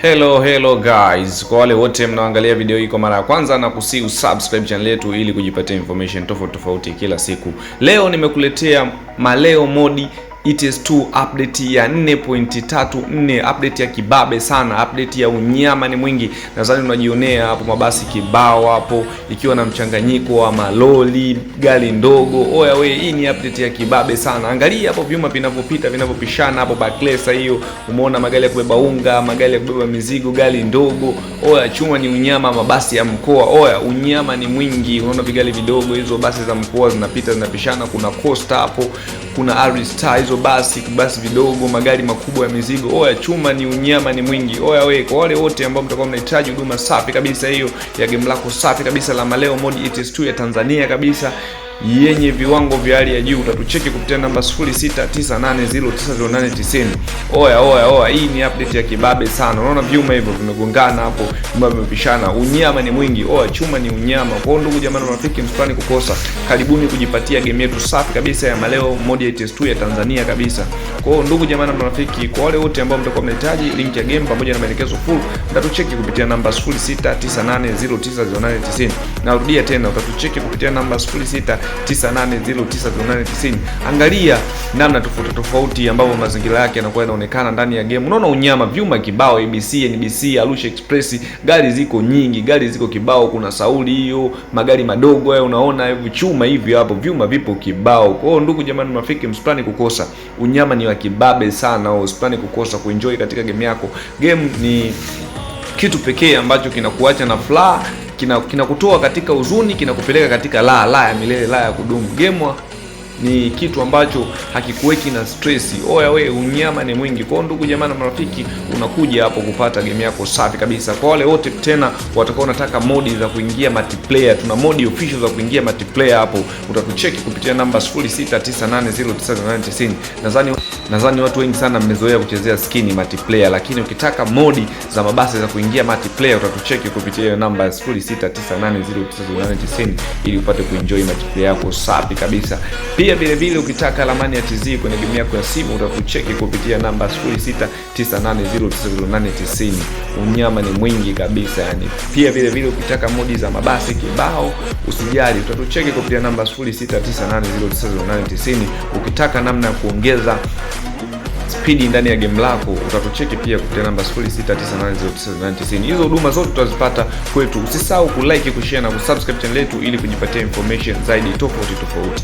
Hello hello guys, kwa wale wote mnaoangalia video hii kwa mara ya kwanza, nakusihi usubscribe channel yetu ili kujipatia information tofauti tofauti kila siku. Leo nimekuletea Maleo Modi ETS2 update ya 4.34, update ya kibabe sana, update ya unyama ni mwingi. Nadhani unajionea hapo mabasi kibao hapo, ikiwa na mchanganyiko wa maloli, gari ndogo. Oya we, hii ni update ya kibabe sana. Angalia hapo vyuma vinavyopita vinavyopishana hapo, baklesa hiyo, umeona magari ya kubeba unga, magari ya kubeba mizigo, gari ndogo. Oya, chuma ni unyama, mabasi ya mkoa. Oya, unyama ni mwingi. Unaona vigari vidogo, hizo basi za mkoa zinapita zinapishana. Kuna coaster hapo, kuna Aristar, hizo basi basi vidogo, magari makubwa ya mizigo. Oya, chuma ni unyama ni mwingi. Oya we, kwa wale wote ambao mtakuwa mnahitaji huduma safi kabisa hiyo ya game lako safi kabisa la Maleo Modi ETS2 ya Tanzania kabisa yenye viwango vya hali ya juu, utatucheki kupitia namba 0698090890. Oya oya oya, hii ni update ya kibabe sana. Unaona vyuma hivyo vimegongana hapo, vyuma vimepishana, unyama ni mwingi. Oya, chuma ni unyama. Kwa hiyo ndugu jamaa na marafiki, msipani kukosa, karibuni kujipatia game yetu safi kabisa ya Maleo Modi ETS2 ya Tanzania kabisa. Kwa hiyo ndugu jamaa na marafiki, kwa wale wote ambao mtakuwa mnahitaji link ya game pamoja na maelekezo full, mtatucheki kupitia namba 0698090890. Narudia tena, utatucheki kupitia namba 0698090890. Angalia namna tofauti tofauti ambavyo mazingira yake yanakuwa yanaonekana ndani ya game. Unaona unyama, vyuma kibao, ABC, NBC, Arusha Express, gari ziko nyingi, gari ziko kibao, kuna Sauli hiyo, magari madogo hayo, unaona hivi chuma hivi hapo, vyuma vipo kibao. Kwa hiyo ndugu jamani, marafiki, msiplani kukosa. Unyama ni wa kibabe sana, usiplani kukosa kuenjoy katika game yako. Game ni kitu pekee ambacho kinakuacha na furaha, kinakutoa katika huzuni, kinakupeleka katika la ya milele, la ya kudumu. Game ni kitu ambacho hakikuweki na stress. Oya we, unyama ni mwingi. Kwa ndugu jamaa na marafiki, unakuja hapo kupata game yako safi kabisa. Kwa wale wote tena watakao unataka modi za kuingia multiplayer, tuna modi official za kuingia multiplayer hapo, utatucheki kupitia namba 0698098990. Nadhani watu wengi sana mmezoea kuchezea skin multiplayer, lakini ukitaka modi za mabasi za kuingia multiplayer utatucheki kupitia hiyo namba ya 0698098990 ili upate kuenjoy multiplayer yako safi kabisa. Pia vile vile ukitaka ramani ya TZ kwenye game yako ya simu utatucheki kupitia namba 0698090890. Unyama ni mwingi kabisa yani. Pia vile vile ukitaka modi za mabasi kibao usijali, utatucheki kupitia namba 0698090890. Ukitaka namna ya kuongeza spidi ndani ya game lako utatucheki pia kupitia namba 0698090890. Hizo huduma zote utazipata kwetu. Usisahau kulike, kushare na kusubscribe channel yetu ili kujipatia information zaidi tofauti tofauti.